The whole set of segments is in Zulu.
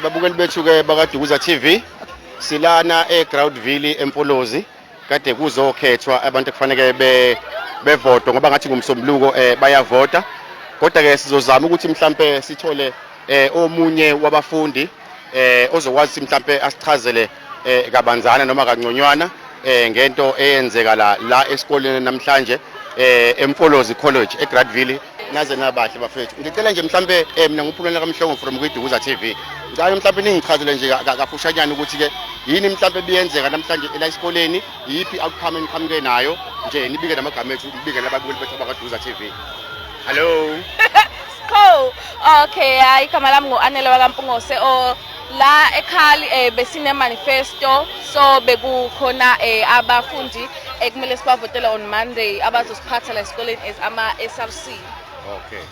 Babukeli bethu ke bakaDukuza TV, silana eGroundville eMfolozi, kade kuzokhethwa abantu ekufanele bevote ngoba ngathi ngomsombuluko bayavota. Kodwa ke sizozama ukuthi mhlambe sithole omunye wabafundi ozokwazi mhlambe asichazele kabanzana noma kangconywana ngento eyenzeka la esikoleni namhlanje eMfolozi College eGradville. Naze nabahle bafethu, ngicela nje mhlambe mina nguPhumela kaMhlongo from kwiDukuza TV, ngicela mhlambe ningichazele nje kafushanyana ukuthi ke yini mhlambe biyenzeka namhlanje la esikoleni, yiphi outcome eniqhamuke nayo nje, nibike namagama ethu, nibike nababukeli bethu abakaDukuza TV. Hello. Cool. Okay, hayi, igama lami ngu-Anele wakaMpungose. O la ekhali besine manifesto, so bekukhona abafundi ekumele sibavotele on Monday abazosiphatha la esikoleni as ama SRC.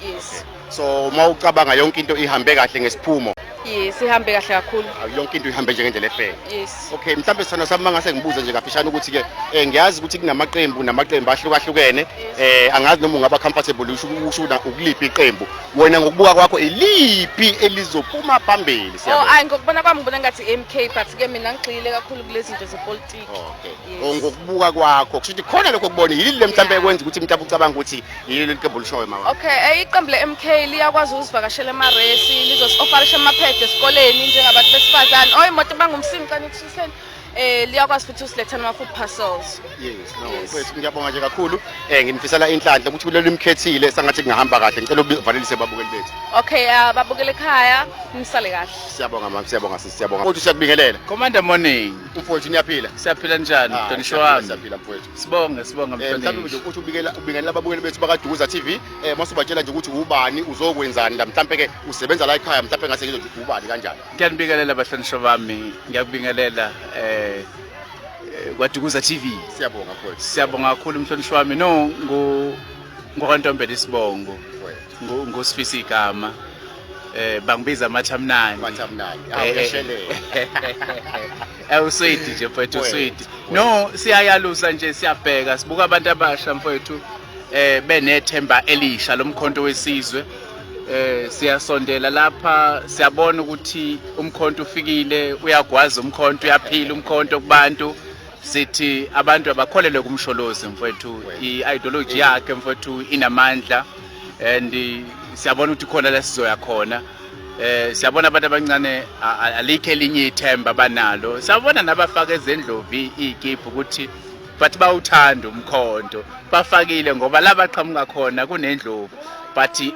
Yes. Okay. So uma ucabanga, yonke into ihambe kahle ngesiphumo? Yes, ihambe kahle kakhulu. Yonke into ihambe nje ngendlela efair? Yes. Okay, mhlambe sithando sami, mangase ngibuze nje kafishane ukuthi ke ngiyazi ukuthi kunamaqembu namaqembu ahlukahlukene, angazi noma ungaba comfortable usho ukuliphi iqembu. Wena ngokubuka kwakho, iliphi elizophuma phambili? Oh, Siyabonga. Ayi, ngokubona kwami ngibona ngathi MK, but ke mina ngigxile kakhulu kulezi zinto zepolitiki. Okay. Yes. Oh, ngokubuka kwakho kusho ukuthi khona lokho kubona yini le mhlambe ekwenza ukuthi mhlawumbe ucabanga ukuthi yini leli qembu lishoyo mama? Okay, iqembu le-MK liyakwazi ukusivakashela emaresi, lizosi-ofarisha amaphedi esikoleni njengabantu besifazane. Oh, imoto bangumsini xa nithutheni. Liyakwazi futhi usiletha nama-food parcels. Yes, no. Yes. Mfowethu, ngiyabonga nje kakhulu. Nginifisela inhlanhla ukuthi kulolu nimkhethile sangathi kungahamba kahle. Ngicela uvalelise babukeli bethu. Okay, babukele ekhaya, nisale kahle. Siyabonga mama, siyabonga sisi, siyabonga. Mfowethu, siyakubingelela. Commander, morning. Mfowethu, niyaphila? Siyaphila, njani? Ah, Mhlonishwa siyaphila, wami. Siyaphila mfowethu. Sibonge, sibonge. Mhlawumbe nje Mhlonishwa. ukuthi ubingelela ababukeli bethu bakaDukuza TV, masubatshela nje ukuthi ubani, uzokwenzani la, mhlambe ke usebenza la ekhaya, mhlambe ngase ngizothi ubani kanjani. Ngiyanibingelela bahlonishwa bami, ngiyakubingelela kwaDukuza TV. Siyabonga mfowethu. Siyabonga kakhulu mhlonishwa wami. No, ngoKwaNtombela isibongo. Mfowethu. Ngusifisa igama. Bangibiza Mathamnandi. Mathamnandi. Ah, uyashelela. Uswidi nje mfowethu, Mfowethu, uswidi. No, siyayalusa nje, siyabheka, sibuka abantu abasha mfowethu benethemba elisha lomkhonto wesizwe. Siyasondela lapha, siyabona ukuthi umkhonto ufikile, uyagwaza umkhonto, uyaphila umkhonto kubantu. Sithi abantu abakholelwe kumsholozi mfowethu, i-ideology yakhe mfowethu inamandla and siyabona ukuthi khona la sizoya khona. Siyabona abantu abancane alikho elinye ithemba banalo. Siyabona nabafaka ezendlovi izikibha ukuthi but bawuthanda umkhonto, bafakile ngoba la baqhamuka khona kunendlovu, but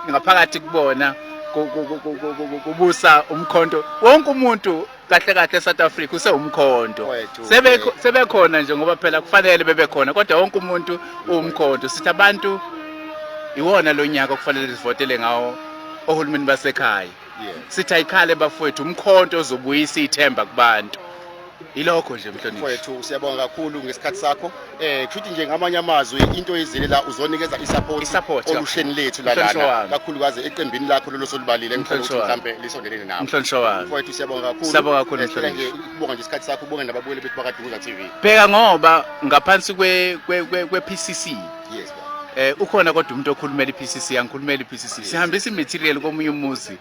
ngaphakathi kubona kubusa umkhonto. Wonke umuntu kahle kahle eSouth Africa usewumkhonto. Mfowethu, Sebekhona nje ngoba phela kufanele bebe khona, kodwa wonke umuntu uwumkhonto. Sithi abantu iwona lo nyaka okufanele sivotele ngawo ohulumeni basekhaya. Sithi ayikhale bafowethu, umkhonto ozobuyisa ithemba kubantu. Ilokho nje mhlonishwa. Mfowethu, siyabonga kakhulu ngesikhathi sakho. Kushuthi nje ngamanye amazwi into ezile la uzonikeza i-support I-support, olusheni lethu la Mhlonishwa lana wami. kakhulukazi eqembini lakho lolo solubalile engikholwa ukuthi Mhlonishwa wami. mhlambe lisondelene nawe. Mhlonishwa wami. Mfowethu, siyabonga kakhulu. Siyabonga kakhulu, Sicela nje mhlonishwa. ukubonga nje isikhathi sakho, ubonge nababukeli bethu bakaDukuza TV. Bheka, ngoba ngaphansi kwe PCC Yes baba. Ukhona kodwa umuntu okhulumela iPCC, angikhulumela iPCC. Sihambisa imaterial komunye umuzi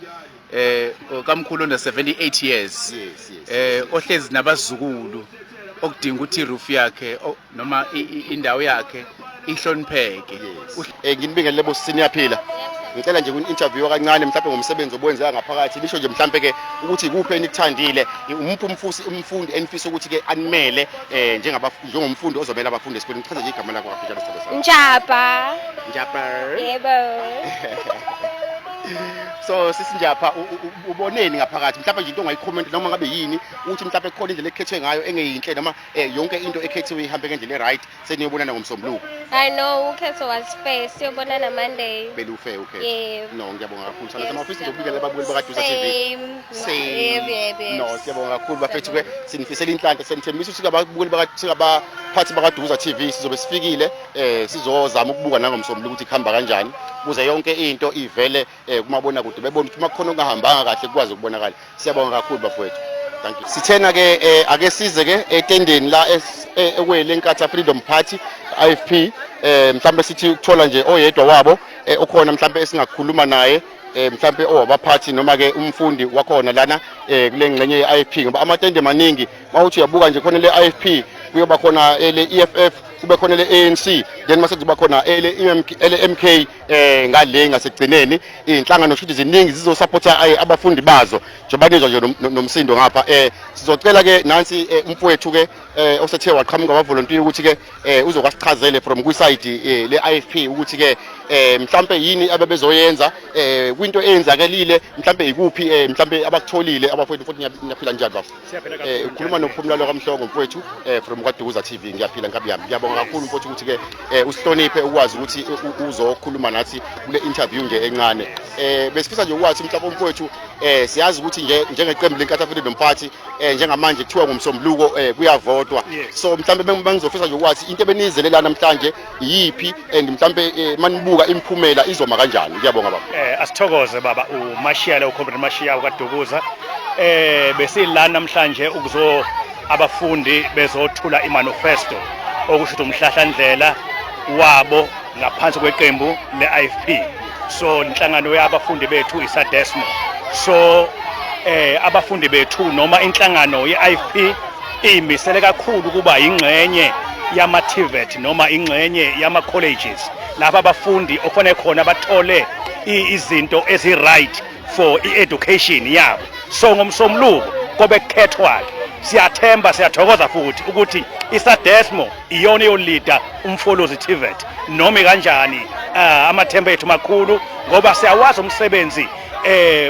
kamkhulu ona 78 years ohlezi nabazukulu, okudinga ukuthi iroof yakhe noma indawo yakhe ihlonipheke. Yes. Nginibingelele bosisi, niyaphila? Ngicela nje kun-interview kancane mhlawumbe ngomsebenzi obuwenzeka ngaphakathi. Nisho nje mhlawumbe ke ukuthi ikuphi enikuthandile, umuphi umfundi enifisa ukuthi ke animele njengomfundi ozomela abafundi esikoleni. Ngichaze nje igama lakho kafishane, sithando sami. Njapa. Njapa. Yebo. So sisi Njapha, uboneni ngaphakathi? Mhlawumbe nje into ongayikhomenta noma ngabe yini, ukuthi mhlawumbe kukhona indlela ekhethwe ngayo engeyinhle noma yonke into ekhethiwe ihambe ngendlela e-right, seniyobonana ngomsombuluko. I know ukhetho was fair. Siyobonana Monday. Belufe ukhetho? Yebo. No, ngiyabonga kakhulu sana. Samafisi nje ukubikela ababukeli bakaDukuza TV. Same. Same. Yebo. No, siyabonga kakhulu bafethu ke, sinifisela inhlanhla, senithembisa ukuthi ababukeli baka singabaphathi bakaDukuza TV sizobe sifikile, sizozama ukubuka nangomsombuluko ukuthi kuhamba kanjani ukuze yonke into ivele kumabona kude, bebone ukuthi makukhona okungahambanga kahle kukwazi ukubonakala. Siyabonga kakhulu bafowethu, thank you. Sithena ke ake size ke etendeni la ekwele Nkatha Freedom Party, IFP, mhlambe sithi ukuthola nje oyedwa wabo okhona mhlambe esingakhuluma naye. Mhlambe owabaphathi noma ke umfundi wakhona lana kule ngxenye ye-IFP, ngoba amatende maningi. Mawuthi uyabuka nje, khona le IFP, kuyoba khona le EFF, kube khona le ANC, then mase kuzoba khona ele ele MK ngale ngasekugcineni. Inhlangano shuthi ziningi zizosupporta abafundi bazo, njengoba nizwa nje nomsindo ngapha. Sizocela ke nansi umfowethu ke osethe waqhamuka wavolunteer ukuthi ke uzokwasichazele from kwiside le IFP ukuthi ke mhlambe yini abebezoyenza kwinto eyenzakelile, mhlambe ikuphi mhlambe abakutholile abafowethu. Futhi ngiyaphila, njani baba? Ukhuluma noPhumlalo kaMhlongo, mfowethu, from kwaDukuza TV. Ngiyaphila, nkabi yami. Ngiyabonga kakhulu, mfowethu, ukuthi ke usihloniphe ukwazi ukuthi uzokhuluma nathi kule interview nje encane. Besifisa nje ukwazi mhlawumbe, mfowethu, siyazi ukuthi nje njengeqembu leNkatha Freedom Party njengamanje kuthiwa ngomsombuluko kuyavotwa. So mhlawumbe bengizofisa nje ukwazi into ebenizele la namhlanje iyiphi, and mhlawumbe manibuka imiphumela izoma kanjani. Ngiyabonga, baba. Asithokoze, baba uMashiya, uComrade Mashiya kaDukuza. Besila namhlanje ukuzo abafundi bezothula imanifesto, okusho ukuthi umhlahlandlela wabo ngaphansi kweqembu le-IFP. So inhlangano yabafundi bethu iSADESMO. So abafundi bethu noma inhlangano ye-IFP iyimisele kakhulu kuba ingxenye yama-TVET noma ingxenye yama-colleges lapho abafundi okufanele khona bathole izinto ezi-right for i-education yabo. So ngomsombuluko kobe kukhethwa-ke, siyathemba, siyathokoza futhi ukuthi iSADESMO iyona eyolida uMfolozi TVET noma kanjani. Amathemba ethu makhulu ngoba siyawazi umsebenzi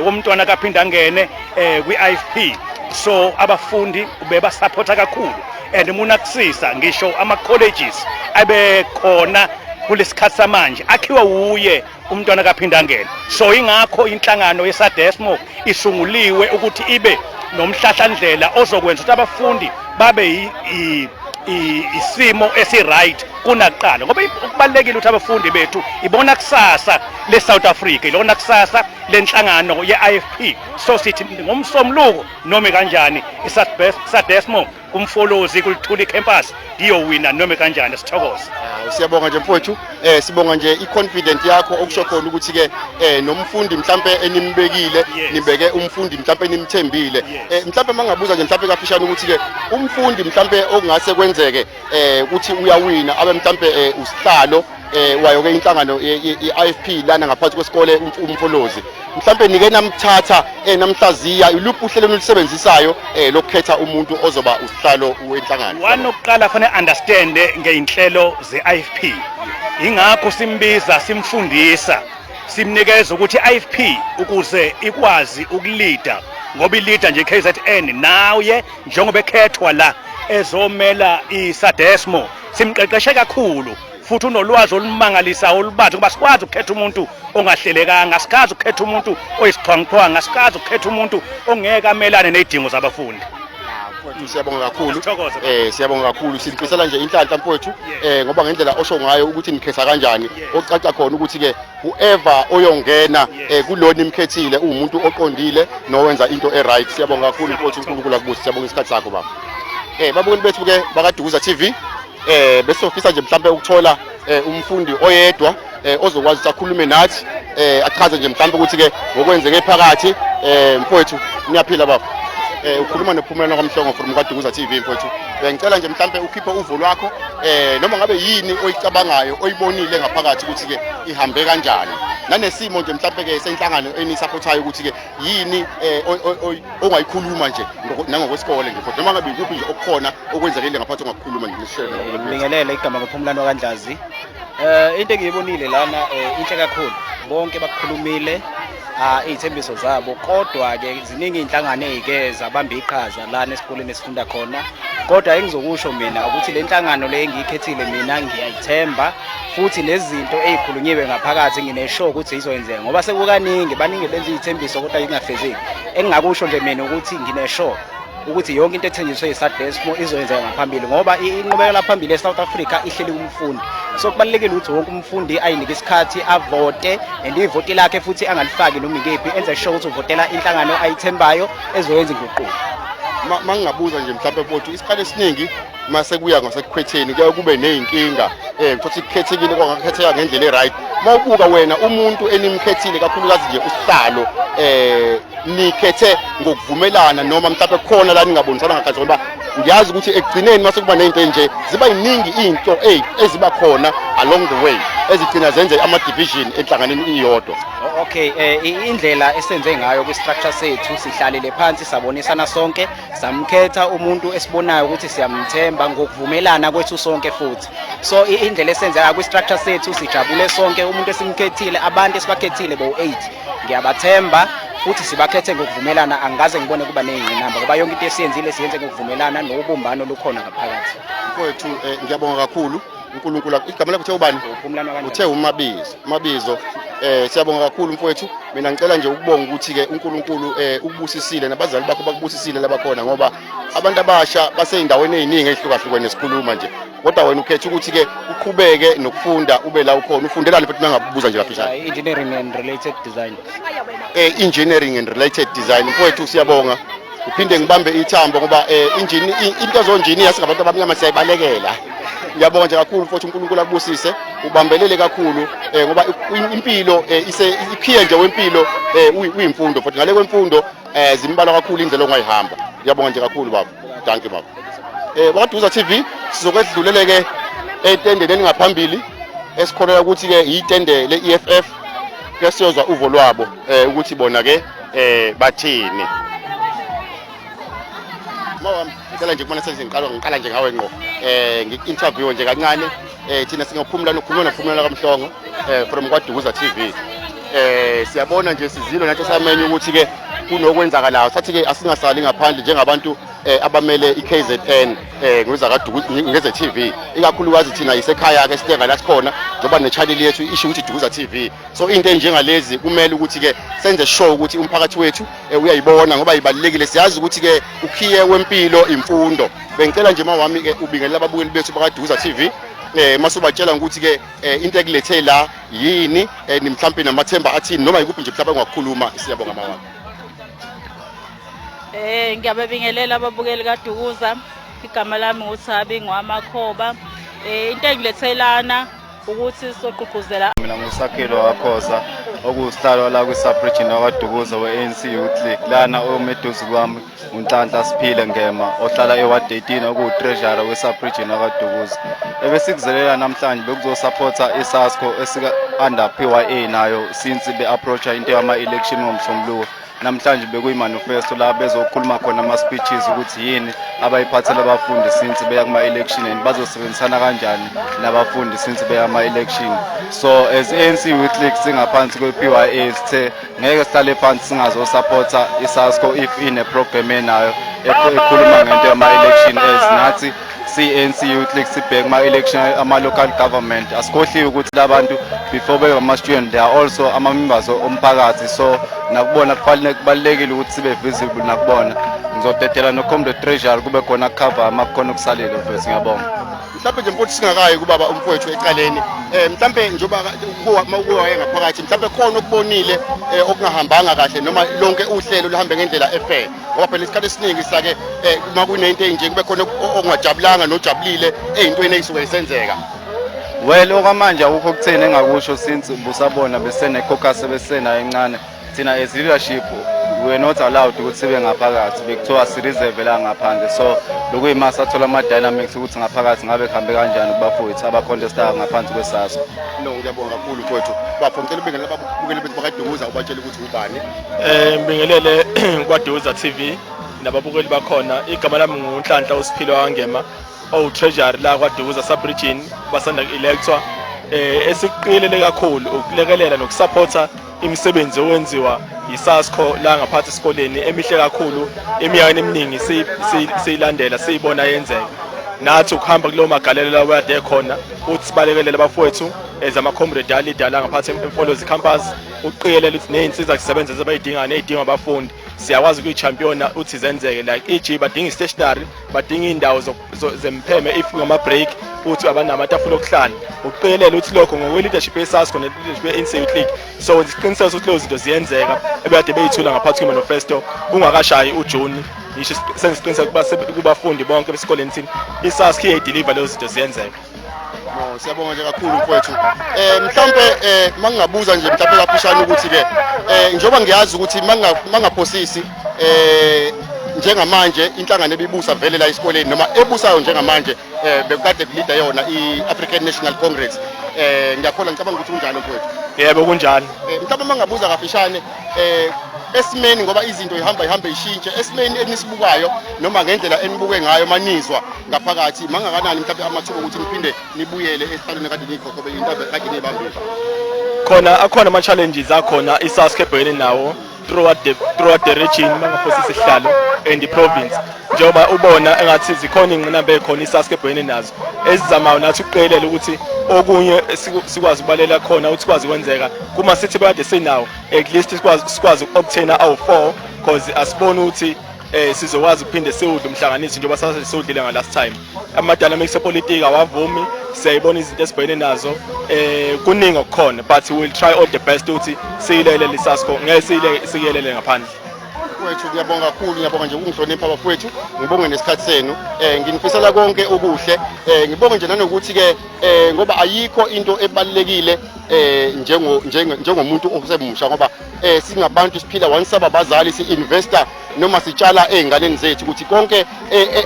womntwana kaPhindangene kwi-IFP. So abafundi bebasupporta kakhulu and muna kusisa ngisho ama-colleges abekhona kulesikhathi samanje akhiwa wuye umntwana kaPhindangene. So ingakho inhlangano yeSADESMO isunguliwe ukuthi ibe nomhlahlandlela ozokwenza ukuthi abafundi babe isimo esi-right kunakuqala, ngoba kubalulekile ukuthi abafundi bethu ibona kusasa le-South Africa, ilona kusasa lenhlangano ye-IFP. So sithi ngomsombuluko noma kanjani iSADESMO kuMfolozi kuLuthuli campus iyowina noma kanjani. Sithokoze. Hawu, siyabonga nje, mfowethu. Sibonga nje i-confident yakho, okusho khona ukuthi ke nomfundi mhlambe enimbekile, nibeke umfundi mhlambe enimthembile. Mhlambe mangabuza nje mhlambe kafishane ukuthi ke umfundi mhlambe okungase kwenzeke ukuthi uyawina abe mhlambe usihlalo wayo ke inhlangano ye-IFP lana ngaphansi kwesikole uMfolozi, mhlambe nike namthatha namhlaziya, iluphi uhlelo olusebenzisayo lokukhetha umuntu ozoba usihlalo wenhlangano? One, okokuqala fanele understand ngey'nhlelo ze-IFP. Ingakho simbiza, simfundisa, simnikeza ukuthi i-IFP ukuze ikwazi ukulida, ngoba ilida nje KZN, naye njengoba ekhethwa la ezomela iSADESMO, simqeqeshe kakhulu futhi unolwazi olumangalisayo olubanzi, ngoba sikwazi ukukhetha umuntu ongahlelekanga, sikazi ukukhetha umuntu oyisixhwanguxhwangu, asikazi ukukhetha umuntu ongeke amelane nezidingo zabafundi. Mfowethu, siyabonga kakhulu. Sithokoze. Siyabonga kakhulu, sinifisela nje inhlanhla, mfowethu, ngoba ngendlela osho ngayo ukuthi nikhetha kanjani, okucaca khona ukuthi ke whoever oyongena kulona nimkhethile uwumuntu oqondile nowenza into e-right. Siyabonga kakhulu, mfowethu, uNkulunkulu akubusise. Siyabonga isikhathi sakho, baba. Babukeli bethu ke bakaDukuza TV, besofisa nje mhlambe ukuthola umfundi oyedwa ozokwazi ukuthi akhulume nathi, achaze nje mhlambe ukuthi ke ngokwenzeke phakathi. Mfowethu, niyaphila baba? Ukhuluma noPhumelana kwaMhlongo from kwaDukuza TV. Mfowethu, bengicela nje mhlambe ukhiphe uvo lwakho, noma ngabe yini oyicabangayo, oyibonile ngaphakathi ukuthi ke ihambe kanjani, nanesimo nje mhlambe ke senhlangano enisupportayo, ukuthi ke yini ongayikhuluma nje nangokwesikole nje futhi, noma ngabe ikuphi nje okukhona okwenzekile ngaphathi ongakukhuluma nje nisishele. Ngibingelele, igama nguPhumlano kaNdlazi. Into engiyibonile lana inhle kakhulu. Bonke bakukhulumile iy'thembiso zabo, kodwa ke ziningi iy'nhlangano ey'ke zabamba iqhaza lana esikoleni esifunda khona. Kodwa engizokusho mina ukuthi le nhlangano le engiyikhethile mina ngiyayithemba, futhi nezinto ey'khulunyiwe ngaphakathi nginesure ukuthi izoyenzeka, ngoba sekukaningi baningi benza iy'thembiso kodwa ingafezeki. Engingakusho nje mina ukuthi nginesure ukuthi yonke into ethenjiswe yiSADESMO izoyenzeka ngaphambili, ngoba inqubekela phambili eSouth Africa ihleli kumfundi. So kubalulekile ukuthi wonke umfundi ayinike isikhathi avote, and ivoti lakhe futhi angalifaki noma ikephi, enze sure ukuthi uvotela inhlangano ayithembayo ezoyenza inguquko. Mangingabuza nje mhlawumbe mfowethu, isikhathi esiningi mase kuya ngasekukhwetheni kuyaye kube ney'nkinga, uthothi kukhethekile kwangakhetheka ngendlela e-right. Uma ubuka wena umuntu enimkhethile, kakhulukazi nje usihlalo, nikhethe ngokuvumelana noma mhlawumbe khona la ningabonisana kahle? Ngoba ngiyazi ukuthi ekugcineni mase kuba ney'nto enje ziba yiningi into eziba khona along the way ezigcina zenze ama-division enhlanganweni iyodwa. Okay, indlela esenze ngayo kwi-structure sethu, sihlalele phansi, sabonisana sonke, samkhetha umuntu esibonayo ukuthi siyamthemba ngokuvumelana kwethu sonke futhi. So indlela esenze ngayo kwi-structure sethu, sijabule sonke. Umuntu esimkhethile, abantu esibakhethile bo-8, ngiyabathemba futhi sibakhethe ngokuvumelana. Angikaze ngibone kuba ney'ngqinamba ngoba yonke into esiyenzile siyenze ngokuvumelana nobumbano lukhona ngaphakathi. Mfowethu, ngiyabonga kakhulu. uNkulunkulu igama lakho uthe ubani? Uphumlani wakanjani? Uthe uMabizo. Mabizo, siyabonga kakhulu mfowethu. Mina ngicela nje ukubonga ukuthi ke uNkulunkulu ukubusisile nabazali bakho bakubusisile labakhona, ngoba abantu abasha baseyindaweni eziningi ezihlukahlukene sikhuluma nje, kodwa wena ukhetha ukuthi ke uqhubeke nokufunda, ube la ukhona. Ufundelani futhi, mangabuza nje kafishane? Engineering and related design. Engineering and related design. Mfowethu, siyabonga. Uphinde ngibambe ithambo ngoba engine into zonjiniya singabantu abamnyama siyayibalekela. Ngiyabonga nje kakhulu mfowethu, uNkulunkulu akubusise, ubambelele kakhulu, ngoba impilo ise ikhiye nje wempilo uyimfundo, futhi ngale kwemfundo zimbalwa kakhulu indlela ongayihamba. Ngiyabonga nje kakhulu baba, thank you baba. BakwaDukuza TV, sizokwedluleleke etendeni elingaphambili esikholelwa ukuthi ke itende le-EFF, ke siyozwa uvo lwabo ukuthi bona ke bathini. Mawami, ngicela nje kubona sengiqala ngiqala nje ngawe ngqo, ngiku-interview nje kancane. Thina singaphumula nokhuluma nophumula kaMhlongo from kwaDukuza TV. Siyabona nje, sizilo nathi samenye ukuthi ke kunokwenzakalayo, sathi ke asingasali ngaphandle njengabantu abamele iKZN ngeze TV, ikakhulukazi thina isekhaya ke sitenga la sikhona, njengoba ne-channel yethu isho ukuthi Dukuza TV. So into enjengalezi kumele ukuthi ke senze sure ukuthi umphakathi wethu uyayibona ngoba ibalulekile. Siyazi ukuthi ke ukhiye wempilo imfundo. Bengicela nje mawami ke ubingelela ababukeli bethu bakaDukuza TV, masubatshela ukuthi ke into ekulethe la yini, mhlawumbe namathemba athini, noma ikuphi nje mhlawumbe ongakukhuluma. Siyabonga mawami. Ngiyababingelela ababukeli kaDukuza. Igama lami nguThabi ngwamakhoba. Into engilethelana ukuthi sizogqugquzela Mina nguSakhelo Wakhoza, okuwusihlalo la kwi-sub-region wakwaDukuza we-ANC Youth League. Lana omeduze kwami uNhlanhla Siphile Ngema, ohlala e-ward 18, okuwu-treasurer we-sub-region wakwaDukuza. Ebesikuzelela namhlanje bekuzo-supporta iSASCO esika under PYA nayo since be-approacha into yama-election ngomsombuluko. Namhlanje bekuyi-manifesto la bezokhuluma khona ama-speeches ukuthi yini abayiphathela abafundi since beya kuma-election and bazosebenzisana kanjani nabafundi since beya kuma-election. So as ANC Youth League singaphansi kwe-PYA, sithe ngeke sihlale phansi singazo-supporta iSASCO if ine-program enayo ekhuluma ngento yama-election, as nathi si-ANC Youth League sibheke kuma-election ama-local government. Asikhohliwe ukuthi labantu before bebe ama-student, they are also ama-members omphakathi, so nakubona kufanele, kubalulekile ukuthi sibe visible nakubona. Ngizodedela no-comrade treasurer kube khona cover amakhona okusalile mfethu. Ngiyabonga. Mhlawumbe nje mfowethu, singakayi kubaba umfowethu ecaleni, mhlawumbe njengoba kuwa ngaphakathi, mhlawumbe khona okubonile okungahambanga kahle noma lonke uhlelo luhambe ngendlela e-fair? Ngoba phela isikhathi esiningi sake uma kunento enje kube khona okungajabulanga nojabulile ey'ntweni ey'suke zisenzeka. Well, okwamanje akukho kutheni engakusho since busabona besene-caucus besenayo encane. Thina as leadership we were not allowed ukuthi sibe ngaphakathi, bekuthiwa si-reserve la ngaphandle, so bekuyima sathola ama-dynamics ukuthi ngaphakathi ngabe kuhambe kanjani kubafowethu aba-contestayo ngaphansi kweSASCO. No, ngiyabonga kakhulu mfowethu. Bafo, ngicela ubingelele ababukeli bethu bakaDukuza, ubatshele ukuthi ubani. Ngibingelele kwaDukuza TV nababukeli bakhona. Igama lami nguNhlanhla uSiphilo Wangema, owu-treasury la kwaDukuza sub-region basanda ku-electwa. Esikuqilele kakhulu ukulekelela nokusupporta imisebenzi owenziwa yiSASCO la ngaphathi esikoleni, emihle kakhulu, eminyakeni eminingi siyilandela, siyibona yenzeka. Nathi ukuhamba kulowo magalelo lawo kade khona uthi sibalekelele abafowethu as ama-comrade a-leader la ngaphathi eMfolozi campus, ukuqikelela ukuthi ney'nsiza kusebenza abayidingayo ney'dingwa abafundi. Siyakwazi ukuyi-championa ukuthi zenzeke, like e.g. badinga i-stationary, badinga iy'ndawo zempheme if ngama-break, futhi abanamatafula okuhlala. Ukuqikelela ukuthi lokho ngokwe-leadership ye-SASCO ne-leadership ye-ANC Youth League, so isiqiniseko sokuthi lezo zinto ziyenzeka ebekade beyithula ngaphansi kwe-manifesto ungakashayi uJuni. Ngisho senze isiqiniseko kubafundi bonke besikoleni thina i-SASCO iyayideliver lezo zinto ziyenzeka. No, siyabonga nje kakhulu mfowethu. Mhlawumbe mangingabuza nje mhlawumbe kafushane ukuthi ke njengoba ngiyazi ukuthi mangaphosisi njengamanje inhlangano ebibusa vele la esikoleni noma ebusayo njengamanje bekade kulida yona i-African National Congress. Ngiyakholwa, ngicabanga ukuthi kunjalo, mfowethu. Yebo, kunjalo. Mhlawumbe mangabuza kafishane esimeni, ngoba izinto ihamba ihambe ishintshe, esimeni enisibukayo noma ngendlela enibuke ngayo manizwa ngaphakathi, mangakanani mhlawumbe amathuba ukuthi niphinde nibuyele esihlalweni kade niyikhokhobe into kade niyibambile? Khona akhona ama-challenges akhona i-SASCO ebhekene nawo throughout the region, mangaphosisi isihlalo, and the province. Njengoba ubona engathi zikhona iy'ngqinamba ey'khona i-SASCO ebhekene nazo, esizamayo nathi ukuqikelela ukuthi okunye sikwazi ukubalela khona ukuthi sikwazi ukwenzeka kuma sithi bekade sinawo, at least sikwazi uku-obtaina awu-4, cause asiboni ukuthi sizokwazi ukuphinde siwudle umhlanganiso njengoba sase siwudlile nga last time. Ama-dynamics epolitiki awavumi, siyayibona izinto esibhekene nazo, kuningi okukhona, but we will try all the best ukuthi siyilele iSASCO, ngeke siyile siyelele ngaphandle. Mfowethu, ngiyabonga kakhulu, ngiyabonga nje ukungihlonipha bafowethu, ngibonge nesikhathi senu. Nginifisela konke okuhle. Ngibonge nje nanokuthi ke ngoba ayikho into ebalekile njengomuntu osemusha, ngoba singabantu siphila once, saba abazali, si-investa noma sitshala ey'nganeni zethu ukuthi konke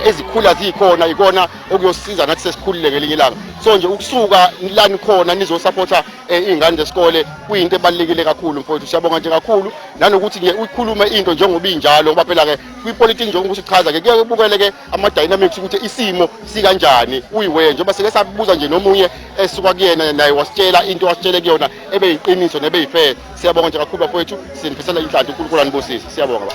ezikhula zikhona ikona okuyosiza nathi sesikhulile ngelinye ilanga. So nje ukusuka la nikhona nizosupporta iy'ngane zesikole kuyinto ebalulekile kakhulu, mfowethu. Siyabonga nje kakhulu nanokuthi nje uyikhulume into njengoba injalo, ngoba phela-ke kwipolitiki, njengoba usichaza-ke, kuye kubukele-ke ama-dynamics ukuthi isimo sikanjani uyiwe, njengoba sike sabuza nje nomunye esuka kuyena, naye wasitshela into wasitshele kuyona ebeyiqiniso nebeyi-fair. Siyabonga nje kakhulu bafowethu, sinifisela inhlanhla, uNkulunkulu anibusise. Siyabonga ba.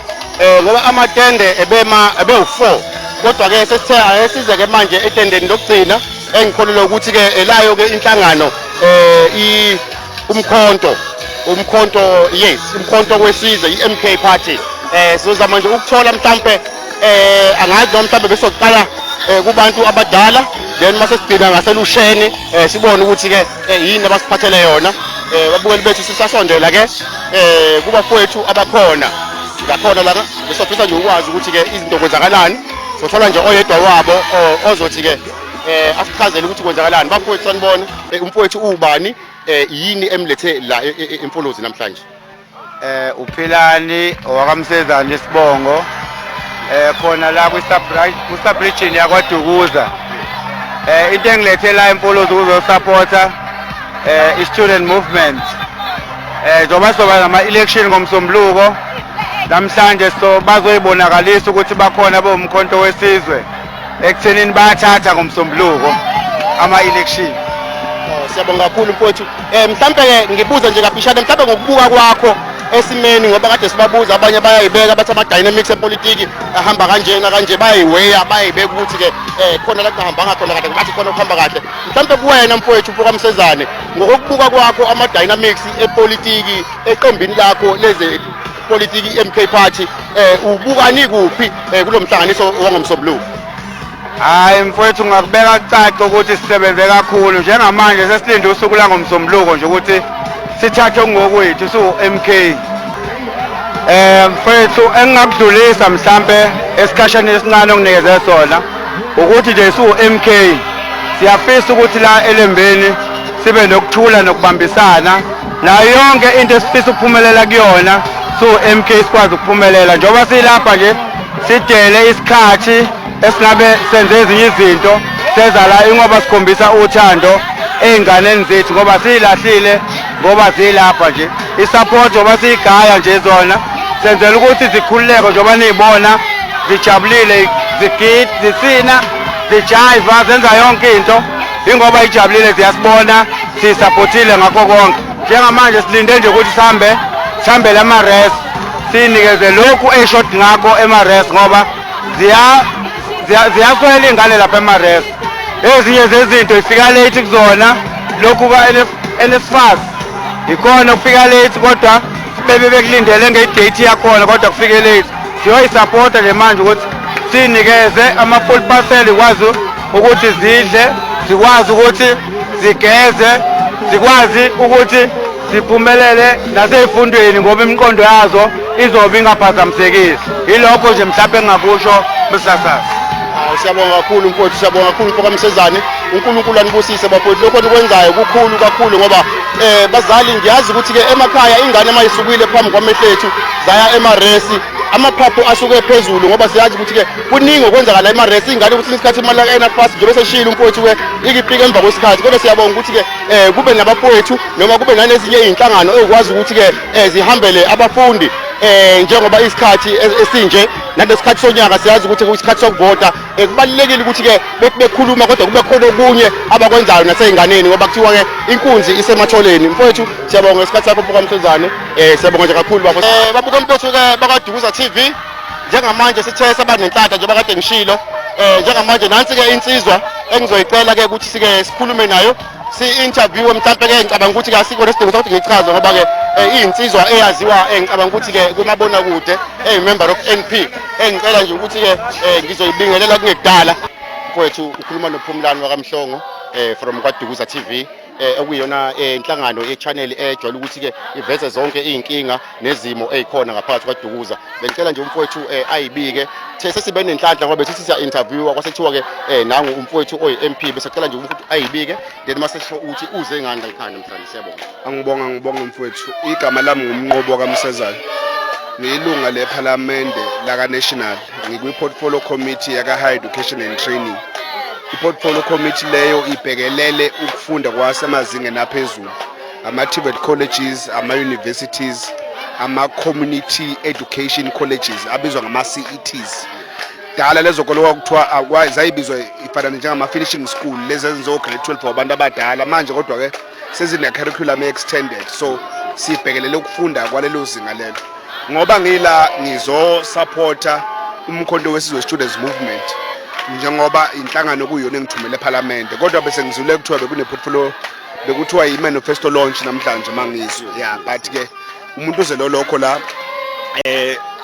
Ngoba amatende ebema ebewu-4, kodwa ke sesithe ayesize ke manje etendeni lokugcina, engikholelwa ukuthi ke elayo ke inhlangano i umkhonto, yes, umkhonto wesizwe, i-MK Party. Sizozama nje ukuthola mhlambe, angazi noma mhlambe besoqala kubantu abadala, then mase sigcina ngaselusheni, sibone ukuthi ke yini abasiphathele yona. Babukeli bethu, sisasondela ke kubafowethu abakhona ngakhona la, besofisa nje ukwazi ukuthi ke izinto kwenzakalani. Sothola nje oyedwa wabo ozothi ke asichazele ukuthi kwenzakalani. Bafowethu, sanibona. Umfowethu ubani, yini emlethe la eMfolozi namhlanje? Uphilani owakaMsezane isibongo, khona la ku-sub-region yakwaDukuza. Into engilethe la eMfolozi ukuzosupporta i-student movement, njengoba sizoba nama-election ngomsombuluko namhlanje, so bazoyibonakalisa ukuthi bakhona bomkhonto wesizwe ekuthenini bayathatha ngomsombuluko ama-election. Oh, siyabonga kakhulu mfowethu. Mhlambe ke ngibuza nje kafishane, mhlambe ngokubuka kwakho esimeni, ngoba kade sibabuza abanye bayayibeka bathi ama dynamics epolitiki ahamba kanjena kanje, bayayiweya bayayibeka ukuthi ke khona la kungahambanga khona kahle, bathi khona kuhamba kahle. Mhlambe kuwena mfowethu mfokaMsezane, ngokubuka kwakho ama dynamics epolitiki eqembini lakho leze politiki i-MK Party, ubukani kuphi kulomhlanganiso wangomsombuluko? Hayi mfowethu, ngakubeka kucace ukuthi sisebenze kakhulu. Njengamanje sesilinde usuku langomsombuluko nje ukuthi sithathe okungokwethu siwu-MK. Mfowethu, engingakudlulisa mhlambe esikhasheni esincane onginikeze sona ukuthi nje siwu-MK siyafisa ukuthi la elembeni sibe nokuthula nokubambisana nayo yonke into esifisa ukuphumelela kuyona siwu-MK sikwazi ukuphumelela, njengoba silapha nje sidele isikhathi esingabe senze ezinye izinto, seza la ingoba sikhombisa uthando ey'nganeni zethu, ngoba siyilahlile ngoba zilapha nje i-support, ngoba siyigaya nje zona senzela ukuthi zikhululeke, njengoba niyibona zijabulile, zigida, zisina, zijayiva, zenza yonke into ingoba ijabulile, ziyasibona siyisupportile ngakho konke. Njengamanje silinde nje ukuthi sihambe sihambele ama-res, siyinikeze lokhu eshort ngakho ema-res, ngoba ziyaswela iy'ngane lapha ema-res. Ezinye zezinto ifika late kuzona, lokhu ka-NSFAS ikhona kufika late, kodwa bebe bekulindele nge-date yakhona kodwa kufike late. Siyoyisapota nje manje ukuthi sinikeze ama-full parcel, ikwazi ukuthi zidle, zikwazi ukuthi zigeze, zikwazi ukuthi ziphumelele nasey'fundweni ngoba imiqondo yazo izobe ingaphazamisekile. Yilokho nje mhlawumbe engingakusho, msasazi. Hawu, siyabonga kakhulu mfowethu, siyabonga kakhulu mfo kaMsezane. UNkulunkulu anibusise bafowethu. Lokho enikwenzayo kukhulu kakhulu ngoba bazali, ngiyazi ukuthi ke emakhaya ingane mayisukile phambi kwamehlo ethu zaya emaresi, amaphaphu asuke phezulu ngoba siyazi ukuthi ke kuningi okwenzakala emaresi. Ingane ukuthi isikhathi imali ka-NSFAS, njengoba seshilo umfowethu ke, ikifika emva kwesikhathi, kodwa siyabonga ukuthi ke kube nabafowethu noma kube nanezinye iy'nhlangano ey'kwazi ukuthi ke zihambele abafundi njengoba isikhathi esinje nalesikhathi sonyaka, siyazi ukuthi isikhathi sokuvota kubalulekile ukuthi ke bethi bekhuluma kodwa kube khona okunye abakwenzayo nasey'nganeni ngoba kuthiwa ke inkunzi isematholeni. Mfowethu, siyabonga ngesikhathi sakho, mfo kaMsezane. Siyabonga nje kakhulu bafo. Babukeli bethu ke bakaDukuza TV, njengamanje sithe saba nenhlanhla njengoba kade ngishilo. Njengamanje nansi ke insizwa engizoyicela ke ukuthi sike sikhulume nayo, si-interview. Mhlampe ke ngicabanga ukuthi ke asikho nesidingo sokuthi ngichaze ngoba ke iyinsizwa eyaziwa, ngicabanga ukuthi ke kumabonakude, eyi-member of NP. Engicela nje ukuthi ke ngizoyibingelela kungekudala. Mfowethu, ukhuluma noPhumlani wakaMhlongo from KwaDukuza TV, okuyiyona inhlangano ye-channel ejwayele ukuthi ke iveze zonke iy'nkinga nezimo ey'khona ngaphakathi kwaDukuza. Bengicela nje umfowethu ayibike. The sesibe nenhlanhla ngoba besithi siya-interviewa kwasethiwa ke nangu umfowethu oyi-MP. Besicela nje umfowethu ayibike, then masesho ukuthi uze ngani la ekhaya namhlanje. Siyabonga. Angibonga, ngibonga mfowethu. Igama lami nguMnqobo kaMsezane, ngiyilunga lephalamende laka-national, ngikwi-portfolio committee yaka-higher education and training. I-portfolio committee leyo ibhekelele ukufunda kwasemazingeni aphezulu, ama-TVET colleges, ama-universities, ama-community education colleges abizwa ngama-CETs. Dala lezo kolo kwakuthiwa zayibizwa ifana njengama-finishing school, lezi ezenziwa grade 12 wabantu abadala. Manje kodwa-ke sezine-curriculum extended, so sibhekelele ukufunda kwalelo zinga lelo. Ngoba ngila ngizosupporta uMkhonto weSizwe Students Movement njengoba inhlangano kuyona engithumele ephalamende, kodwa bese ngizule kuthiwa bekune-portfolio, bekuthiwa i-manifesto launch namhlanje mangizwe ya, but ke umuntu uze lokho la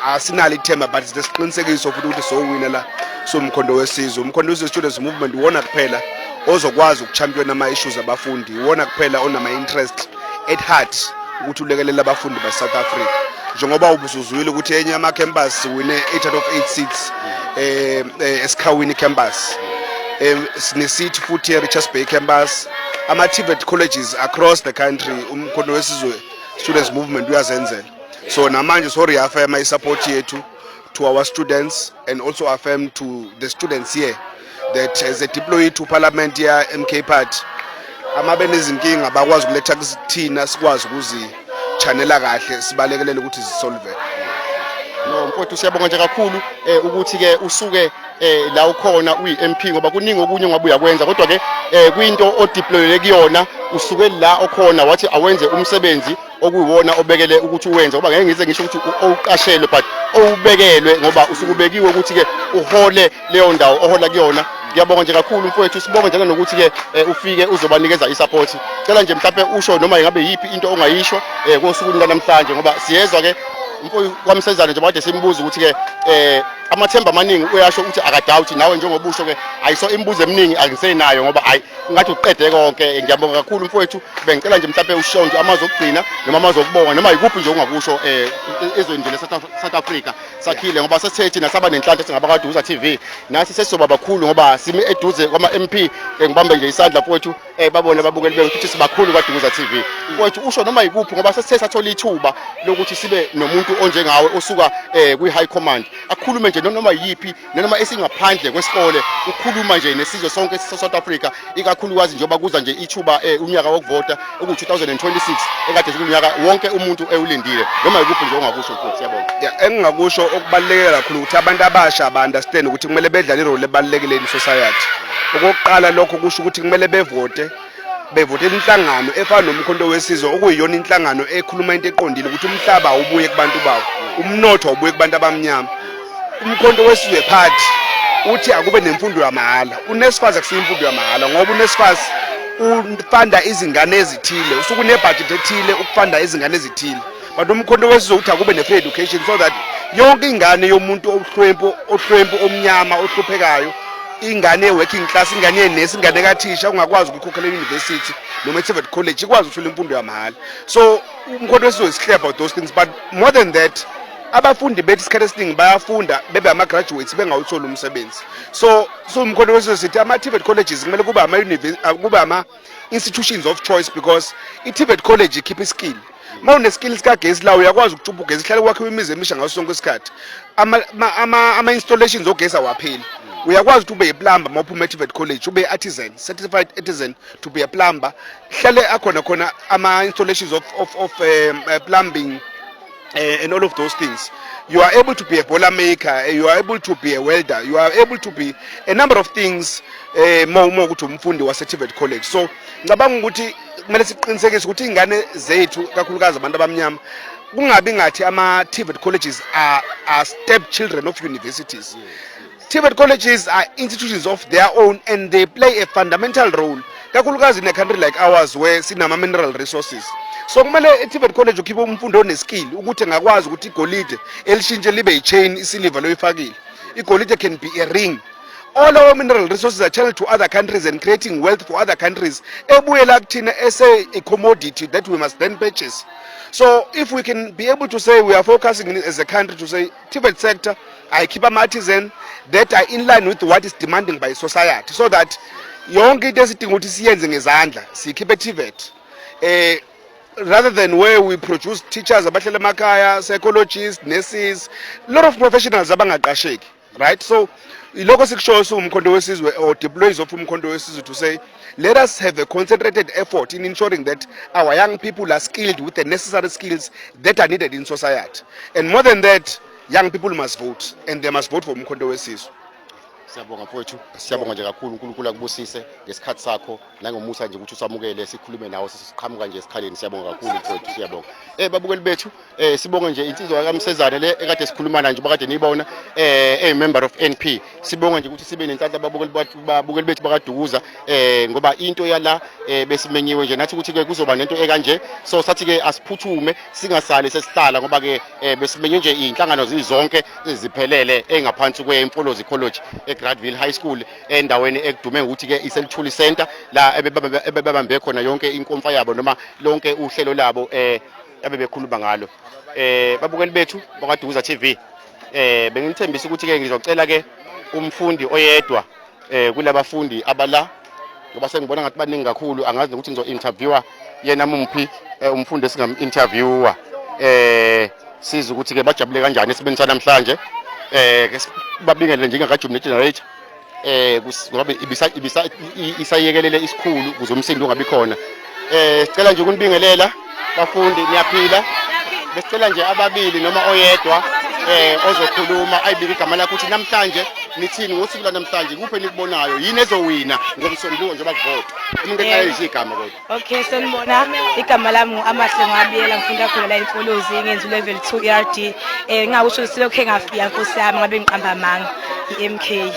asinalo ithemba, but siqinisekiso futhi ukuthi sowina la. So Umkhonto weSizwe, uMkhonto weSizwe Students Movement iwona kuphela ozokwazi ukuchampion ama-issues abafundi, iwona kuphela onama-interest at heart ukuthi ulekelele abafundi base-South Africa, njengoba ubusuzwile ukuthi enye ama-campus wine 8 out of 8 seats eSikhawini campus, sine-seat futhi e-Richards Bay campus, ama-TVET colleges across the country uMkhonto weSizwe Students Movement uyazenzela. So namanje so reaffirma i-support yethu to our students and also affirm to the students here that as a deployee to parliament ya MK Party, amabe nezinkinga bakwazi ukuletha kuthina, sikwazi ukuzi-channela kahle, sibalekelele ukuthi zisolve. No mfowethu, siyabonga nje kakhulu ukuthi ke usuke la ukhona uyi-MP ngoba kuningi okunye ongabe uyakwenza, kodwa ke kwinto odeployele kuyona usuke la okhona wathi awenze umsebenzi okuyiwona obekele ukuthi uwenze, ngoba ngeke ngize ngisho ukuthi owuqashelwe but owubekelwe, ngoba usuke ubekiwe ukuthi ke uhole leyo ndawo ohola kuyona. Ngiyabonga nje kakhulu mfowethu, sibonge njalo nokuthi ke ufike uzobanikeza isupport. Cela nje mhlawumbe usho noma ingabe yiphi into ongayisho kosuku lwanamhlanje, ngoba siyezwa ke mfowethu kwaMsezane nje kade simbuza ukuthi ke amathemba amaningi uyasho ukuthi akadoubt nawe njengoba usho ke ayiso imibuzo eminingi angisenayo ngoba ayi ngathi uqede konke. Ngiyabonga kakhulu mfowethu, bengicela nje mhlawumbe usho nje amazwi okugcina noma amazwi okubonga noma yikuphi nje ongakusho ezweni nje le-South Africa sakhile, ngoba sesithe thina saba nenhlanhla singabakaDukuza TV nathi sesizoba bakhulu ngoba simi eduze kwama-MP. Ngibambe nje isandla mfowethu, babone ababukeli bethu ukuthi sibakhulu kwaDukuza TV. Mfowethu, usho noma yikuphi ngoba sesithe sathola ithuba lokuthi sibe nomuntu onjengawe osuka kwi-high command, akhulume nje noma yiphi noma esingaphandle kwesikole, ukhuluma nje nesizwe sonke sase-South Africa, ikakhulukazi njengoba kuza nje ithuba unyaka wokuvota oku-2026 ekade sikunyaka wonke umuntu ewulindile. Noma yikuphi nje ongakusho mfowethu, siyabonga. Ya, engingakusho okubaluleke kakhulu ukuthi abantu abasha ba-understand ukuthi kumele bedlale irole ebalulekile in society. Okokuqala, lokho kusho ukuthi kumele bevote, bevotela inhlangano efana noMkhonto weSizwe, okuyiyona inhlangano ekhuluma into eqondile ukuthi umhlaba awubuye kubantu bawo, umnotho awubuye kubantu abamnyama. UMkhonto weSizwe Party uthi akube nemfundo yamahhala. UNSFAS akusiyo imfundo yamahhala ngoba uNSFAS ufunda izingane ezithile, usuke unebudget ethile ukufunda izingane ezithile. But uMkhonto Wesizwe uthi akube ne-free education so that yonke ingane yomuntu ohlwempu, ohlwempu, omnyama, ohluphekayo, ingane ye-working class, ingane yenesi, ingane kathisha ungakwazi ukuyikhokhela e-university noma e-TVET college, ikwazi ukuthola imfundo yamahhala. So uMkhonto Wesizwe is clear about those things. But more than that, abafundi bethu isikhathi esiningi bayafunda bebe ama-graduates bengawutholi umsebenzi. So uMkhonto Wesizwe sithi ama-TVET colleges kumele kube ama-institutions of choice, because i-TVET college ikhipha iskill. Uma uneskill sikagesi la, uyakwazi ukutshupa ugesi. Hlale kwakhiwa imizi emisha ngaso sonke isikhathi, ama-installations ogesi awapheli. Uyakwazi ukuthi ube yiplumber uma uphuma e-TVET college, ube i-artisan, certified artisan to be a plumber. Hlale akhona khona ama-installations of plumbing and all of those things. You are able to be a boiler maker, you are able to be a welder, you are able to be a number of things more ukuthi umfundi wase-TVET college. So ngicabanga ukuthi kumele siqinisekise ukuthi iy'ngane zethu, kakhulukazi abantu abamnyama, kungabi ngathi ama-TVET colleges are step children of universities. TVET colleges are institutions of their own and they play a fundamental role, kakhulukazi in a country like ours where sinama-mineral resources. So kumele e-TVET college ukhiphe umfundi oneskill ukuthi engakwazi ukuthi igolide elishintshe libe yi-chain, isiliva loyifakile, igolide can be a ring. All our mineral resources are channeled to other countries and creating wealth for other countries, ebuyela kuthina as a commodity that we must then purchase. So if we can be able to say we are focusing as a country to say TVET sector, I keep ama-artisan that are in line with what is demanding by society, so that yonke into esidinga ukuthi siyenze ngezandla siyikhiphe TVET, rather than where we produce teachers abahlala emakhaya, psychologists, nurses, lot of professionals abangaqasheki, right? So ilokho sikushoyo siwuMkhonto Wesizwe or deployees of uMkhonto Wesizwe, to say let us have a concentrated effort in ensuring that our young people are skilled with the necessary skills that are needed in society. And more than that, young people must vote, and they must vote for uMkhonto Wesizwe. Siyabonga mfowethu, siyabonga nje kakhulu. UNkulunkulu akubusise ngesikhathi sakho nangomusa nje ukuthi usamukele sikhulume nawe sesiqhamuka nje esikhaleni. Siyabonga kakhulu mfowethu, siyabonga. Babukeli bethu, sibonge nje insizwa kaMsezane le ekade sikhuluma nayo nje, bakade niyibona, eyi member of NP. Sibonge nje ukuthi sibe nenhlanhla, babukeli bethu bakaDukuza, ngoba into yala besimenyiwe nje nathi ukuthi ke kuzoba nento ekanje. So sathi ke asiphuthume, singasali sesihlala, ngoba ke besimenye nje iy'nhlangano zizonke ziphelele engaphansi kweMfolozi College eGradville High School, endaweni ekudume ngokuthi ke iseLuthuli Center, la ebebabambe khona yonke inkomfa yabo noma lonke uhlelo labo abebekhuluma ngalo. Babukeli bethu bakaDukuza TV, benginithembisa ukuthi ke ngizocela ke umfundi oyedwa kulabafundi abala, ngoba sengibona ngathi baningi kakhulu, angazi nokuthi ngizo-interviewa yena muphi umfundi esingam-interviewa, size ukuthi ke bajabule kanjani esibeni sanamhlanje. Ke babingelele nje ingakajumi ne-generator, ngoba ibisa isayekelele isikhulu ukuze umsindo ungabi khona. Sicela nje ukunibingelela bafundi, niyaphila? Besicela nje ababili noma oyedwa ozokhuluma, ayibike igama lakho, ukuthi namhlanje nithini ngosuku lwanamhlanje, kuphi enikubonayo, yini ezowina ngomsombuluko njengoba kuvotwa. Umuntu eqala nje igama kodwa. Okay, sanibona. Igama lami ngu-Amahle Ngwabiyela, ngifunda khona la eMfolozi, ngenza u-level 2 ERD. Ngingakusho ukuthi lokho engafika, Nkosi yami, ngabe ngiqamba amanga. I-MK.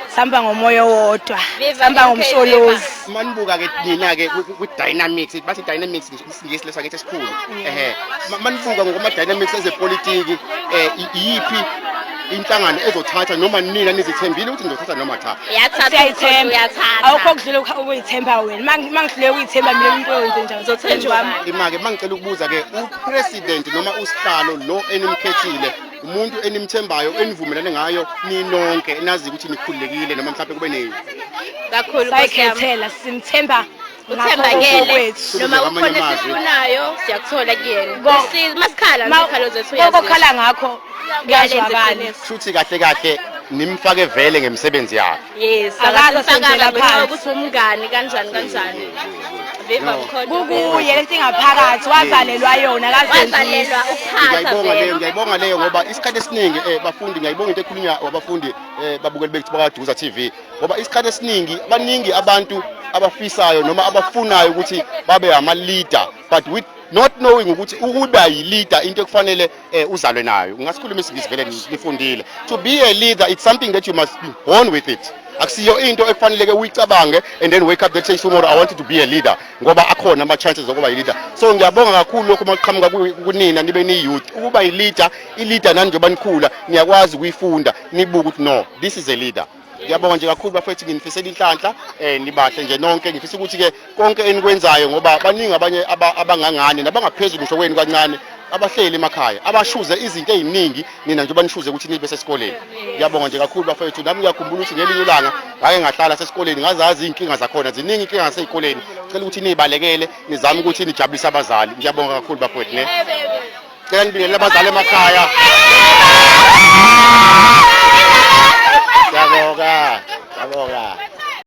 Sihamba ngomoya owodwa. Viva Sihamba MK. ngomsholozi. Manibuka ke nina ke kwi-dynamics, bathi dynamics isingisi lesakithi esikhulu, ehe, manibuka ngokuma-dynamics ezepolitiki, iyiphi inhlangano ezothatha, noma nina nizithembile ukuthi nizothatha noma cha? Uyathatha. Siyayithemba. Uyathatha. Awukho kudlula ukuyithemba wena. Mangihluleka ukuyithemba mina, umuntu owenze njani? Uzothemba wami. Ima-ke, mangicela ukubuza-ke, upresident noma usihlalo lo enimkhethile, umuntu enimthembayo, enivumelane ngayo ninonke, enazi ukuthi nikhululekile, noma mhlawumbe kube ne Kakhulu, Nkosi yami. Sayikhethela, simthemba ngakho Uthembakele. kwethu. Noma Ngamanye kukhona amazwi. esifunayo siyakuthola kuyena. Masikhala ngezikhalo zethu Kokokhala ngakho kuyazwakala. Shuthi kahle kahle nimfake vele ngemisebenzi yakhe. Yes. Akaze Akasifakanga asenzela ngenxa phansi. yokuthi umngani kanjani kanjani. Viva No. Mkhonto. Kukuye lento ingaphakathi, wazalelwa yona, akazenzisi. Wazalelwa ukuphatha Ngiyayibonga leyo. vele. Ngiyayibonga leyo, ngoba isikhathi esiningi, bafundi, ngiyayibonga into ekhulunywa abafundi, babukeli bethu bakaDukuza TV, ngoba isikhathi esiningi baningi abantu abafisayo noma abafunayo ukuthi babe ama leader, but with Not knowing ukuthi ukuba yi-leader into ekufanele uzalwe nayo. Ungasikhuluma isiNgisi vele nifundile. To be a leader, it's something that you must be born with it. Akusiyo into ekufaneleke uyicabange and then wake up that say, "Tomorrow I want to be a leader," ngoba akhona ama-chances okuba yi-leader. So ngiyabonga kakhulu lokhu uma kuqhamuka kunina nibe niyi-youth. Ukuba yi-leader, i-leader nani njengoba nikhula niyakwazi ukuyifunda, nibuke ukuthi no, this is a leader. Ngiyabonga nje kakhulu bafethu, nginifisela inhlanhla, nibahle nje nonke. Ngifisa ukuthi-ke konke enikwenzayo, ngoba baningi abanye abangangane nabangaphezulu ngisho kwenu kancane abahleli emakhaya abashuze izinto ey'ningi, nina njengoba nishuze ukuthi nibe sesikoleni. Ngiyabonga nje kakhulu bafethu. Nami ngiyakhumbula ukuthi ngelinye ilanga ngake ngahlala sesikoleni, ngazazi iy'nkinga zakhona, ziningi iy'nkinga zasey'koleni. Cela ukuthi niy'balekele, nizame ukuthi nijabulise abazali. Ngiyabonga kakhulu bafethu ne. Cela nibingelele abazali emakhaya. Ngiyabonga, ngiyabonga.